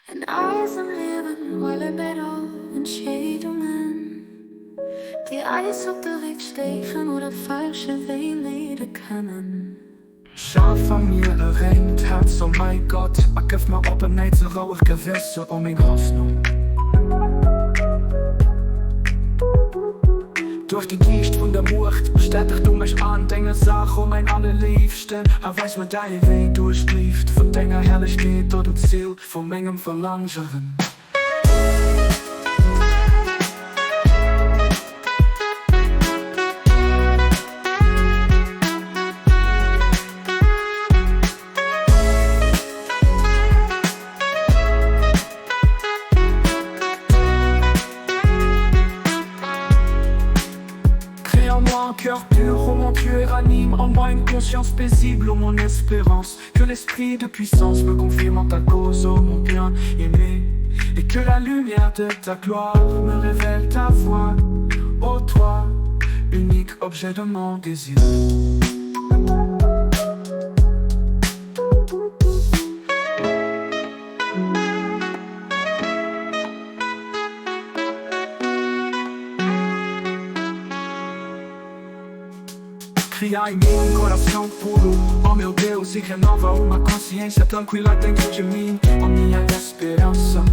En eisem Liewen huele mir all Entscheedungen, déi eis op de Réck stéichen oder falsche Wee leede kënnen. Schaf a mir e rengt Häerz, o mäi Gott, a gëff mer op en Neits e rouegt Gewësse, o meng Hoffnung. Duerch de Geescht vun der Muecht bestäteg du mech an denger Saach, o mäin Allerléifsten, a weis mer däi Wee duerch d'Liicht vun denger Herrlechkeet, o du Zil vu mengem Verlaangeren. Crée en moi un cœur pur, ô mon Dieu, et ranime en moi une conscience paisible, ô mon espérance. Que l'esprit de puissance me confirme en ta cause, ô mon bien-aimé, et que la lumière de ta gloire me révèle ta voie, ô toi, unique objet de mon désir. Cria em mim um coração puro, ó meu Deus, e renova uma consciência tranquila dentro de mim, ó minha esperança.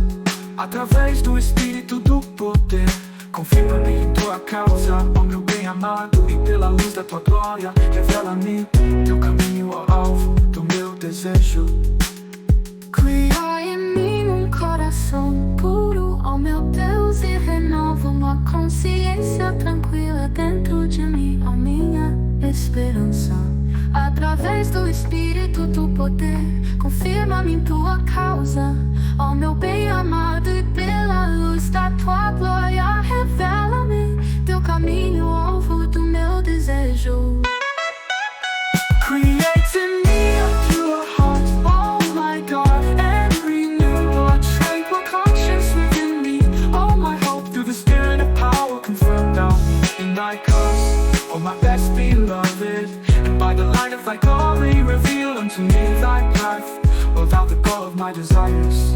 Através do Espírito do poder, confirma-me em tua causa, ó meu bem amado, e pela luz da tua glória, revela-me teu caminho, ó alvo do meu desejo. Cria em mim um coração puro, ó meu Deus, e renova uma consciência tranquila dentro de mim, ó minha esperança. Através do Espírito do poder, confirma-me em tua causa, ó meu bem amado, e pela luz da tua glória, revela-me teu caminho, alvo do meu desejo. Create in me a pure heart, oh my God, and renew a tranquil conscience within me. Oh my hope, through the spirit of power, confirm thou me in thy cause, oh my best beloved, and by the light of thy glory, reveal unto me thy path, O thou the goal of my desires.